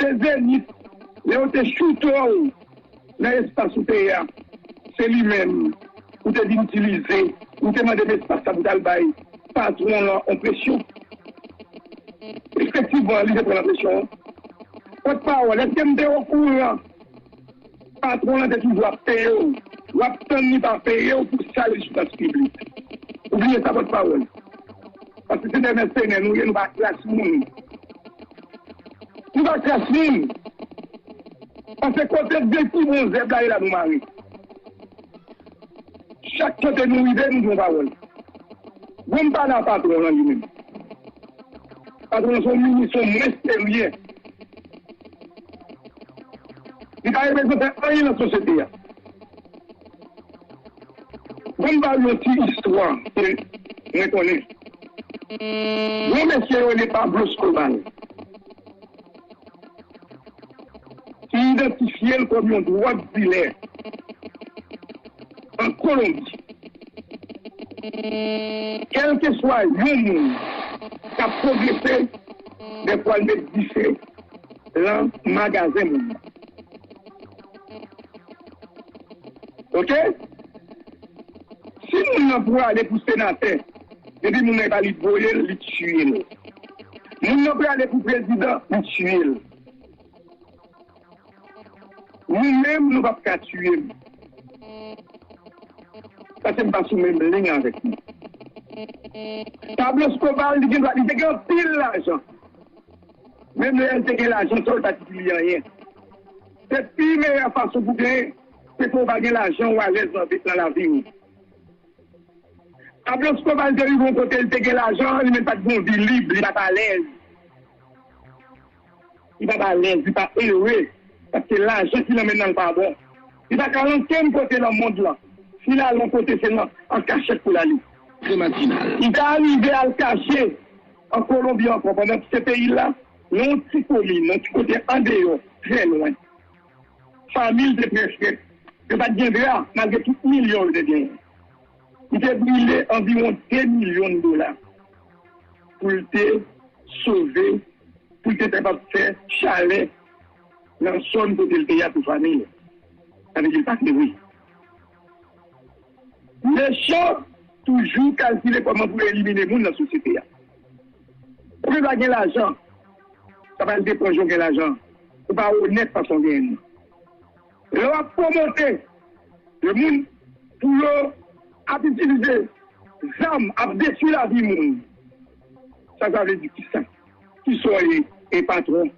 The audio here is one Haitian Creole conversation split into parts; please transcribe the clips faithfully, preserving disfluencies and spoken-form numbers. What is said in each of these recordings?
Se Zenith, lè yo te choute w nan espas ou te ye a, se li menm ou te vin itilize, ou te mande m espas sa pou t al bay patwon lan yon presyon. Efektivman, li te pran nan presyon an. Pòtpawòl, èske m te okouran? Patwon lan te toujou ap peye w. W ap tann li pa peye w pou sal espas piblik. Ou bliye sa, pòtpawòl. Paske se dè mèsenè nou ye, nou pa kras moun. Nou pa kras moun. Paske kote vye ti bon zèb la ye la nou mare. Chak kote nou rive, nou di yon pawòl. Bon, m pale a patwon lan li menm. Patwon lan se yon minis, se yon mwen serye. Li pa reprezante anyen nan sosyete a. Bon, m ba w yon ti istwa ke mwen konnen. Yon mesye yo rele Pablo Escobar, ki idantifye l kòm yon dwòg dilè an Kolonbi. Kèlkeswa yon moun k ap pwogrese, dèfwa l met dife lan magazen moun nan. Oke? Si moun nan prale pou senatè, depi moun nan e pa li voye l, li tiye l. Moun nan prale pou prezidan, li tiye l. Nou menm, nou p ap ka tiye m. Paske m pa sou menm liy avèk nou. Pablo Escobar, li gen dwa, li te gen anpil lajan. Menm lè l te gen lajan, sa yo pa t itil li anyen. Se pi meyè fason pou genyen, se pou w pa gen lajan, w alèz nan vi, nan lavi w. Pablo Escobar te rive yon kote, li te gen lajan, li menm pa t gen yon vi lib, li pa t alèz. Li pa t alèz, li pa ere, paske lajan ki nan men l lan pa bon. Li pa ka al ankenn kote nan mond lan. Si l al yon kote, se nan, an kachèt pou l ale. Prematinal. Li ta rive al kache an Kolonbi ankò, pandan se peyi l la, nan yon ti komin, nan yon ti kote andeyò, trè lwen. Fanmi l te trè frèt. Yo pa t gen dra, malgre tout milyon yo te genyen. Li te brile anviwon de milyon dola pou l te sove, pou l te kapab fè chalè nan zòn kote l te ye a pou fanmi l. Sa vle di l pa te ri. Mechan toujou kalkile kòman pou elimine moun nan sosyete a. Ou vle pa gen lajan, sa pa depan jan w gen lajan. Ou pa onèt fason w genyen l. Lè w ap pwomote de moun pou yo ap itilize zam, ap detwi lavi moun, sa sa vle di kisa? Kisa w ye, e patwon?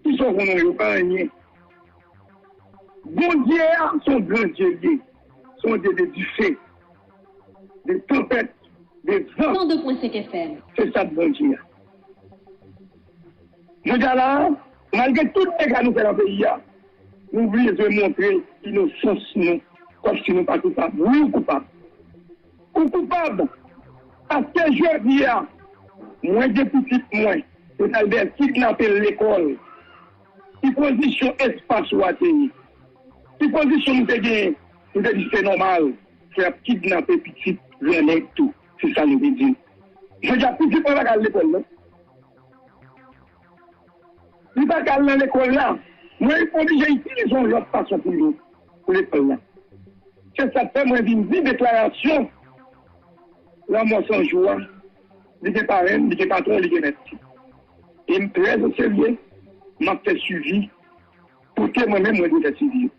Kisa w konnen yo pa anyen? Bondye a, se yon gran Dye li ye. Se yon Dye de dife, de tanpèt, de van. Cent deux point cinq F M. Se sa k Bondye a. Jodi a la, malgre tout dega nou fè nan peyi a, nou bezwen montre inosans nou, kòmsi nou pa koupab. Wi, ou koupab. Ou koupab. Paske jodi a, mwen gen pitit mwen, yo t al dèyè kidnape l lekòl. Ki pozisyon espas ou a te ye? Ki pozisyon nou te genyen? Nou te di se nòmal, se ap kidnape pitit gran nèg tou. Se sa nou te di. Jodi a, pitit mwen pa ka al lekòl, non. Li pa ka al nan lekòl la. Mwen oblije itilize yon lòt fason pou li, pou lekòl la. Se sa k fè mwen vin di deklarasyon lanmò san jou a, li gen parenn, li gen patwon, li gen mèt. E m trè oserye, m ap fè swivi kote mwen menm mwen dwe fè swivi yo.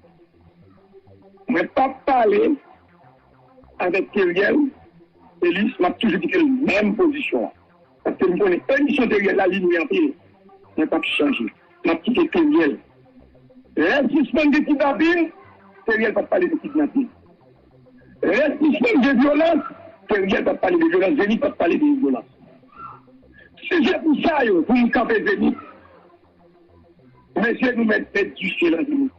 Mwen p ap pale avèk Teriel Elis, m ap toujou kite l menm pozisyon an. Paske m konnen emisyon Teriel la, li lwen anpil. Mwen p ap chanje. M ap kite Teriel. Lè sispann gen kidnapin, Teriel p ap pale de kidnapin. Lè sispann gen vyolans, Teriel p ap pale de vyolans, Zenith p ap pale de vyolans. Si se pou sa yo, pou m kanpe Zenith, mesye, nou mèt met dife nan Zenith.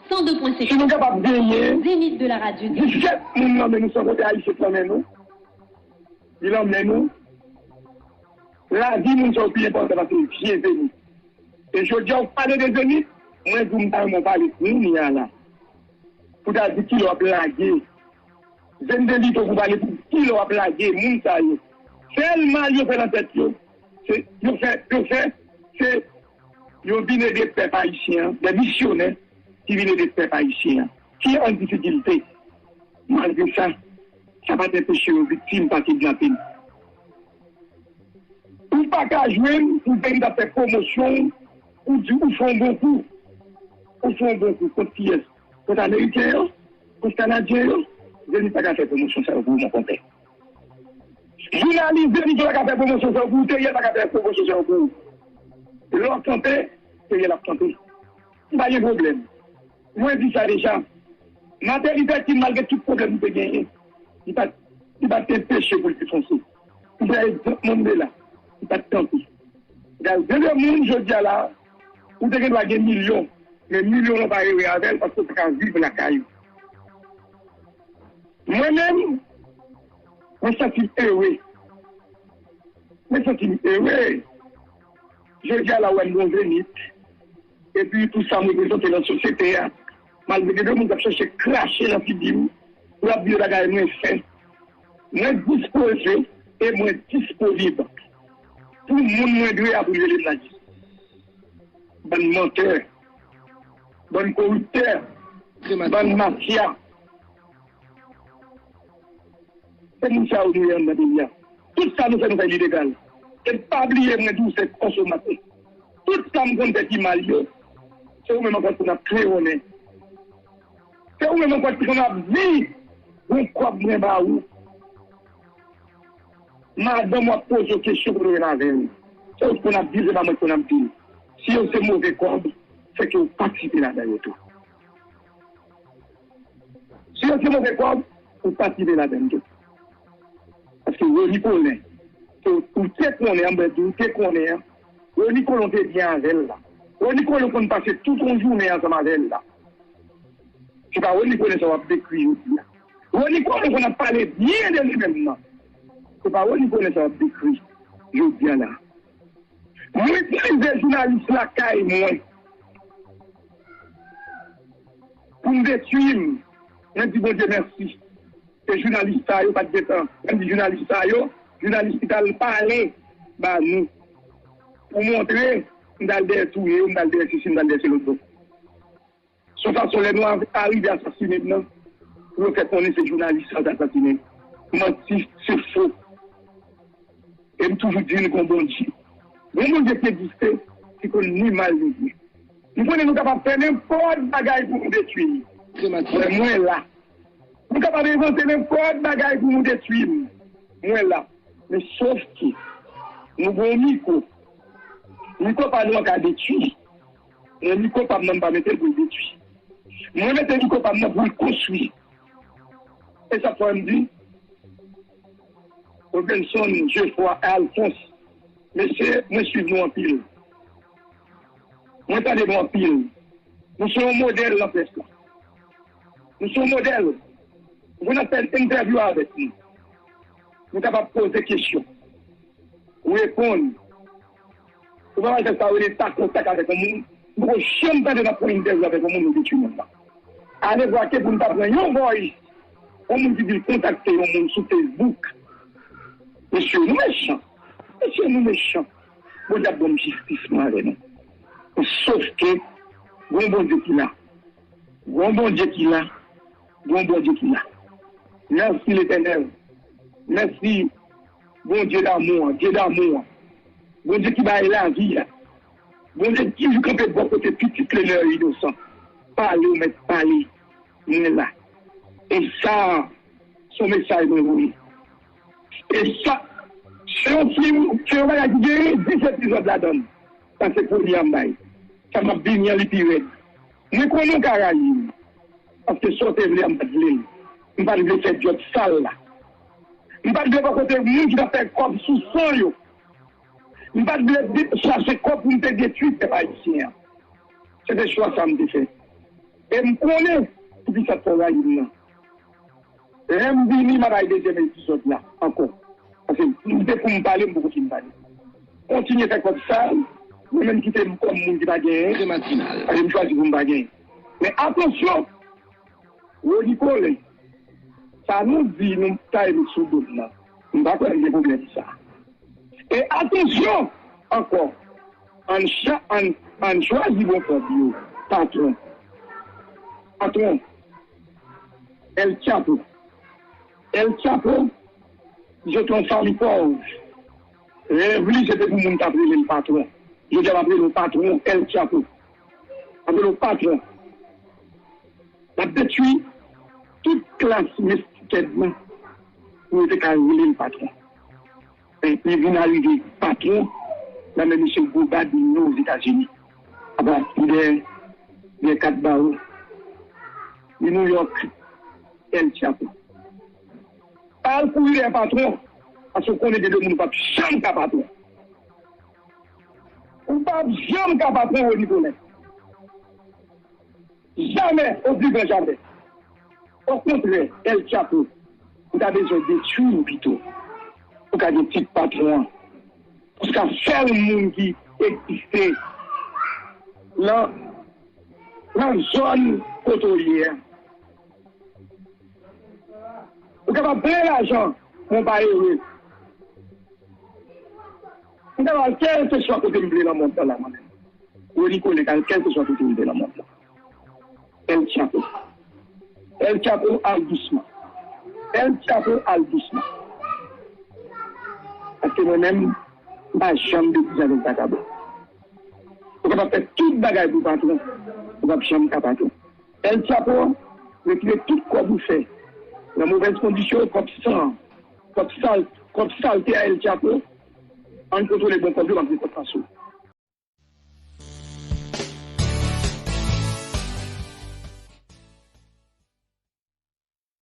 Si nou kapab genyen Zenith de la radio. Disèt moun nan men nou san konte Ayisyen k nan men nou, li nan men nou, lavi moun sa yo pi enpòtan pase vye Zenith. E jodi a, w pale de Zenith, mwen di w m ta renmen w pale kounye a la. Pou ta di kilè w ap lage. Zenith de Lito pou pale pou kilè w ap lage moun sa yo. Sèl mal yo fè nan tèt yo, se, yo fè, yo fè, se Yo vin ede pèp ayisyen an, de misyonè ki vin ede pèp ayisyen an, ki an difikilte. Malgre sa, sa pa t anpeche yo viktim pa kidnapin. Ou pa ka jwenn pou vin ta fè pwomosyon ou di ou fè yon bon kou. Ou fè yon bon kou kont kiyès? Kont Ameriken yo? Kont Kanadyen yo? Zenith pa ka fè pwomosyon sa yo pou ou, mon konpè. Jounalis Zenith yo pa ka fè pwomosyon sa yo pou ou, Teriel pa ka fè pwomosyon sa yo pou ou. Lè w ap kanpe, Teriel ap kanpe. M pa gen pwoblèm. Mwen di sa deja. Martin Luther King, malgre tout pwoblèm li te genyen, li pa t, li pa t anpeche pou l defonse. Li te egzanp Mandela, li pa t kanpe. Gade, gen de moun jodi a la, ou te gen dwa gen milyon, men milyon lan pa ere avè l paske w pa ka viv lakay ou. Mwen menm, mwen santi m ere. Mwen santi m ere. Jodi a la, w wè m gon Zenith. Epi pou sa m reprezante nan sosyete a, malgre gen de moun k ap chèche krache nan figi m, pou y ap di yo bagay mwen fè, mwen dispoze e mwen disponib pou moun mwen dwe a pou l rele m la. Bann mantè, bann koriptè, bann mafya. Se moun sa yo nou ye anndan peyi a. Tout sa nou fè, nou fè ilegal. E pa bliye, mwen di w, se konsomatè. Tout sa m konn fè ki mal yo, se ou menm ankò ki konn ap klewonnen. Se ou menm ankò ki konn ap di, gon kòb mwen ba ou. Madanm w ap poze w kesyon pou w rele avè l. Se ou ki konn ap di l, se pa mwen ki konn ap di l. Si yo se move kòb, se ke ou patisipe ladan yo tou. Si yo se move kòb, ou patisipe ladan l tou. Paske Rony Colin, ke ou te konnen an, mwen di ou te konnen an, Rony Colin te byen avè l la. Rony Colin konn pase tout yon jounen ansanm avè l la. Se pa Rony Colin sa w ap dekri jodi a. Rony Colin konn ap pale byen de li menm nan. Se pa Rony Colin sa w ap dekri jodi a la. Mwen itilize jounalis lakay mwen pou m detwi m. Mwen di Bondye mèsi. Se jounalis sa yo pa t gentan. Mwen di jounalis sa yo, jounalis ki t al pale ba nou. Pou montre m t al dèyè touye yo, m t al dèyè sesi, m t al dèyè se lòt bò. Se yon fason lè nou a- arive asasine m nan, pou yo fè konnen se jounalis sa yo t asasine. Manti, se fo. E m toujou di n gon Bondye. Gon Bondye ki egziste, ki konn ni mal ni byen. M konnen nou kapab fè nenpòt bagay pou nou detwi m. Mwen, mwen la. Nou kapab envante nenpòt bagay pou nou detwi m. Mwen la. Men sof ke nou gon mikwo. Mikwo pa nou an ka detwi. Mwen, mikwo pa m nan, m pa mete l pou l detwi. Mwen mete mikwo pa m nan pou l konstwi. E sa k fè m di, Robinson, Geoffroy, Alphonse, mesye, mwen swiv nou anpil. Mwen tande nou anpil. Nou se yon modèl nan près la. Nou se yon modèl. Ou konn ap fè entèvyou avèk nou. Nou kapab poze kesyon. Ou reponn. Ou pa wè sa yo rele tak o tak avèk yon moun. M poko janm tande n ap pran entèvyou avèk yon moun nou detwi moun nan. Ale vwa ke pou n ta pran yon voice, yon moun ki di l kontakte yon moun sou Facebook. Mesye, nou mechan. Mesye, nou mechan. Bondye ap ban m jistis mwen avè nou. Sof ke, gon Bondye ki la. Gon Bondye ki la. Gon Bondye ki la. Mèsi Letènèl. Mèsi Bondye damou an, Dye damou an. Bondye ki bay lavi a. Bondye ki toujou kanpe bò kote pitit li lè yo inosan. Pale ou mèt pale. Mwen la. E sa, se yon mesaj mwen voye. E sa, se yon fim, se yon bagay ki genyen dis epizòd ladan l. Sa se premye a m bay. Sa m ap vini an, li pi rèd. Mwen konnen w ka rayi m. Paske sa w te vle a, m pa t vle l. M pa t vle fè djòb sal la. M pa t vle bò kote moun ki t ap fè kòb sou san yo. M pa t vle de- chache kòb pou m te detwi pèp ayisyen an. Se te chwa sa m te fè. E m konnen poukisa fò w rayi m nan. Lè m vini, m a bay dezyèm epizòd la ankò. Paske m te pou m pale, m poko fin pale. Kontinye fè kòb sal, mwen menm kite m kòm moun ki pa genyen. Paske m chwazi pou m pa genyen. Men atansyon, Rony Colin, sa nou di nou ta met sou do m nan, m pa kwè m gen pwoblèm sa. E atansyon ankò, Ann cha, ann, ann chwazi bon kòb yo. Patwon. Patwon. El Chapo. El Chapo, se te yon fanmi pòv. Rèv li, se te pou moun t ap rele l patwon. Jodi a, m ap rele w patwon, El Chapo. M ap rele w patwon. L ap detwi tout klas mestikèd lan pou yo te ka rele l patwon. Men li vin arive patwon nan men mesye Gobad, li nou Ozetazini. Apa, li dèyè, dèyè kat bawo. Li Nouyòk, El Chapo. Pa al kouri dèyè patwon, paske w konnen gen de moun ou p ap janm ka patwon. Ou p ap janm ka patwon Rony Colin. Jamè, o pi gran jamè. Okontrè, El Chapo, ou ta bezwen detwi nou pito. Ou ka gen tit patwon an. Paske sèl moun ki egziste nan, nan zòn kote w ye a. Ou kapab plen lajan, men w pa ere. M kapab al kèlkeswa kote m vle nan mond lan la, mwen menm. Rony Colin ka al kèlkeswa kote m vle nan mond lan. El Chapo. El Chapo, al dousman. El Chapo, al dousman. Paske mwen menm, m pa janm betize avèk vakabon. Ou kapab fè tout bagay pou patwon, ou p ap janm ka patwon. El Chapo, retire tout kòb ou fè nan movèz kondisyon, kòb san, kòb sal, kòb salte a El Chapo, ann kontwole bon kòb yo, m ap gen kòb pa sou.